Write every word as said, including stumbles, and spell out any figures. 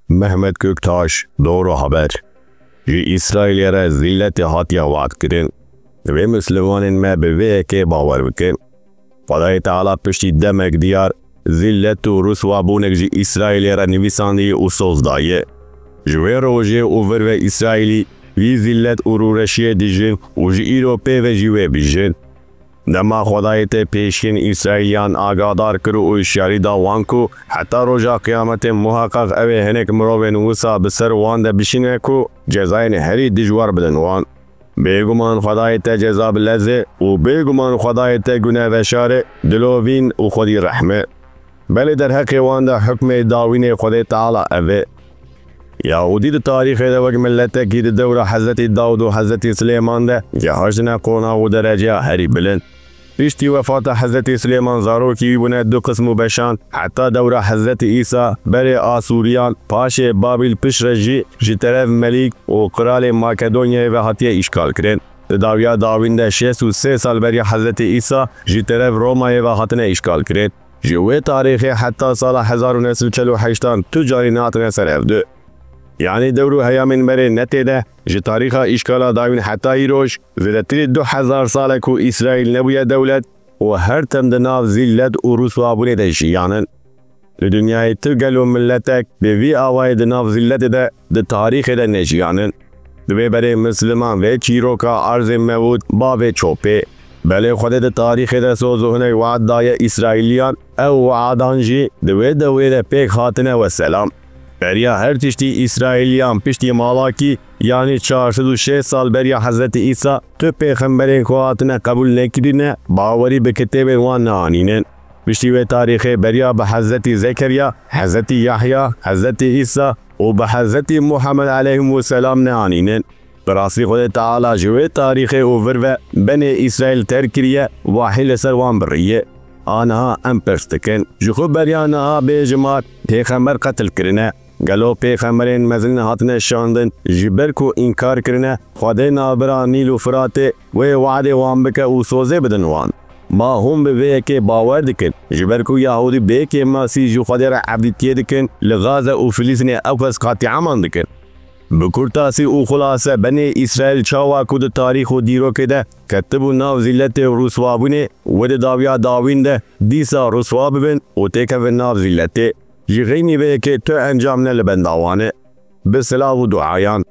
Mehmet Göktaş, Doğru Haber. Ji Îsraîlê re zîlletê hatiye we'd kirin. Divê mislimanên me bi vê yekê bawer bikin. Xwedayê Teala piştî demek diyar zîllet û riswabûnek ji Îsraîlê re nivîsandî û soz daye. Ji wê rojê û vir ve Îsraîlî vî zîllet û rûreşiyê dijin û ji îro pê ve jî wê bijin. Dema Xwedayê te pêşiyên Îsraîliyan agahdar kir û hişyarî da wan ku heta roja qiyametê muheqeq ew ê hinek mirovên wisa bi ser wan de bişîne ku cezayên herî dijwar bidin wan. Bêguman Xwedayê te ceza bi lez e û bêguman Xwedayê te guneveşar e, dilovîn û xwedî rehm e. Belê derheqê wan de hukmê dawînê Xwedê Teala ev e. Yahûdî di tarîxê de wek miletekî di dewra Hezretî Dawud û Hezretî Silêman de gihaştine qonax û dereceya herî bilind. Piştî wefata Hezretî Silêman zarokî wî bûne du qism û beşan, heta dewra Hezretî Îsa berê Asûriyan, paşê Babîl piştre jî ji teref Melîk û Qiralê Makedonyayê ve hatiye îşgal kirin. Di dawiya dawîn de şêst û sê sal beriya Hezretî Îsa ji teref Romayê ve hatine îşgal kirin. Ji wê tarîxê heta sala hezar û neh sed û çel û heştan tu carî nehatine ser hevdu. Yanî dewr û heyamên berê ne tê de, ji tarîxa îşkala dawîn heta îroj, zêdetirî du hezar sal e ku Îsraîl nebûye dewlet û her tim di nav zîllet û rûswabûnê de jiyanin. Li dinyayê tu gel û miletek bi vî awayê di nav zîlletê de di tarîxê de nejiyanin. Divê berê misliman vê çîroka arzê mewûd ba vê çopê. Belê Xwedê di tarîxê de soz û hinek we'd daye Îsraîliyan, ew we'dan jî di wê dewrê de pêk hatine, weselam. Beriya her tiştî Îsraîliyan piştî malakî, yanî çar sed û şêst sal beriya Hezretî Îsa, tu pêxemberên ku hatine qebûl nekirîne, bawerî bi kitêbên wan neanînin. Piştî wê tarîxê beriya bi Hezretî Zekeriya, Hezretî Yahya, Hezretî Îsa û bi Hezretî Muhammed aleyhimû selam neanînin. Bi rastî Xwedê Teala ji wê tarîxê û vir ve benê Îsraîl terk kiriye, wahî li ser wan biriye. A niha em pirs dikin. Ji xwe beriya niha bêjimar pêxember qetil kirine. Gelo pêxemberên mezin hatine şandin, ji ber ku înkar kirine, Xwedê navbera Nîl û Firatê wê we'dê wan bike û sozê bidin wan? Ma hûn bi vê yekê bawer dikin? Ji ber ku Yahûdî bê kêmasî ji Xwedê re evdîtiyê dikin, li Gaze û Filîstînê ew qas qatîaman dikin. Bi kurtasî û xulase benê Îsraîl çawa ku di tarîx û dîrokê de ketibû nav zîletê û rûswabûnê, wê di dawiya dawîn de dîsa rûswa bibin û têkevin nav zîletê. Ji xeynî vê yekê tu encam ne li benda wan e. Bi silav û duayan.